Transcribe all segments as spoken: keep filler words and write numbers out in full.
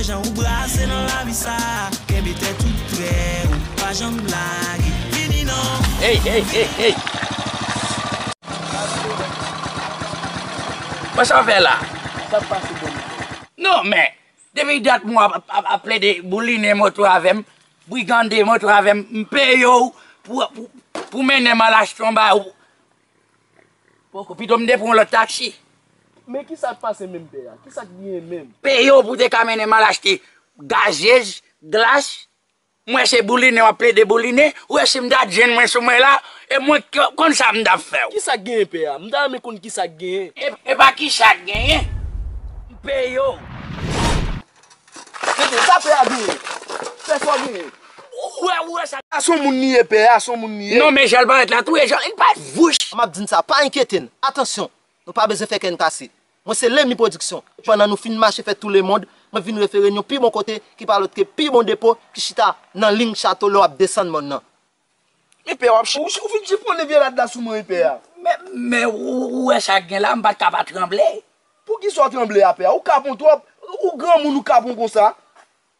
Jan ou brase nan lavi sa, kenbe tèt ou prè, ou pa janm lage. Vini non. Hey, hey, hey, hey. Kòman sa w fè la? Sa p pase bon. Non, men, depi dat mwen ap, ap, ap plede bouline moto avè m, brigande moto avè m, m peye w pou, pou, pou mennen m al achte yon bagay. Poko, pito m te pran yon lòt taksi. Men kisa k pase menm, pè a? Kisa k genyen menm? Peye w pou te ka mennen m al achte gazez, glas. Mwen se bouline w ap plede bouline. Ou wè si m ta t jwenn mwen sou mwen la, e mwen k-, konn sa m t ap fè w. Kisa k genyen, pè a? M ta renmen konn kisa k genyen. E, e pa kisa k genyen. M peye w. Tande, sa pè a genyen? Fè sa w genyen. Ou wè, ou wè sa. A se yon moun li ye, pè a, se yon moun li ye. Non, men jan l parèt la, touye jan l parèt vouch. M ap di n sa, pa enkyete n. Atansyon, nou pa bezwen fè kè n kase. Mwen se Lemi Pwodiksyon. Pandan nou fin mache fè tou lemonn, mwen vin refere n yon pi bon kote ki pa lòt ke pi bon depo ki chita nan liy Chato lè w ap desann mòn nan. Men pè, w ap ch-, ou, ou fin chifone vye rad la sou mwen, wi, pè a. Men, men ou, ou wè sa k gen la, m pa t ka pa tranble. Poukisa w tranble a, pè a? Ou kapon twòp, ou granmoun, ou kapon konsa.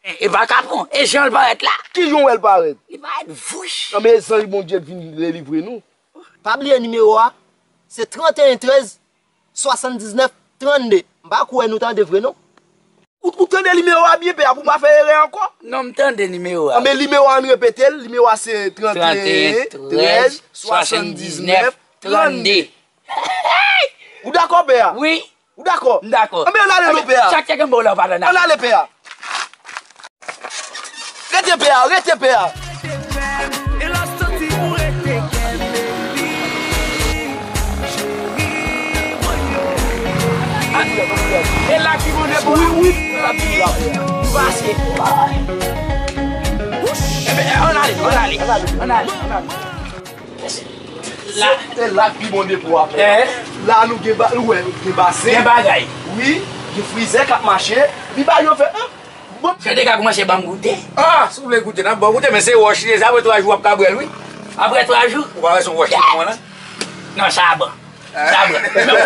E, e pa kapon, e jan l parèt la. Ki jan w wè l parèt? Li parèt vouch. Non, men e zanj Bondye k vin delivre nou. Pa bliye nimewo a, se trannteyen trèz, swasanndiznèf, trannde. M pa kwè nou tande vre, non. Ou, ou tande nimewo a byen, pè a, pou w pa fè erè ankò. Non, m tande nimewo a. Anben, nimewo a, ann repete l. Nimewo a se trannteyen trèz, swasanndiznèf, trannde. Ou dakò, pè a? Wi. Ou dakò? M dakò. Anben, ann ale non, pè a. Sa k te kenbe w la, w pa t ann ale. Ann ale, pè a. Rete, pè a, rete, pè a. E la ki moun e pou wi, wi. Pase. Ann ale, ann ale, ann ale, ann ale. La. Se, se la k pi bon depo a, pè. Eh? La nou gen ba-, ou wè, gen basen. Gen bagay. Wi, gen frizè k ap mache. Li ba yo fè, ah, bon. Fè de ka kòmanse ban m goute. Ah, si w vle goute, n ap ba w goute, men se wòch li ye, sa apre twa jou w ap ka bwè l, wi. Apre twa jou? Ou pa wè se yon wòch li nan mwen la? Non, sa bon. Sa bon. Men ou,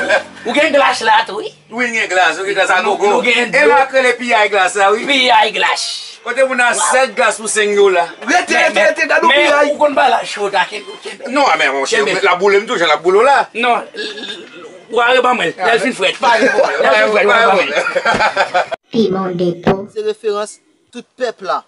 ou gen glas la tou, wi. Wi, n gen glas, wi, glas a gogo. Nou gen dlo. E la k rele piyay glas la, wi. Piyay glas. Kote moun nan sèt glas pou senk dola. Rete, rete, rete, gade w piyay. Men ou konn pa la cho ta kenbe, kenbe. Non, men monchè, l ap boule m tou, jan l ap boule w la. Non, w a reban mwen l, lè l fin frèt. Lè l fin frèt, w a reban mwen l. Pi bon depo. Se referans tout pèp la.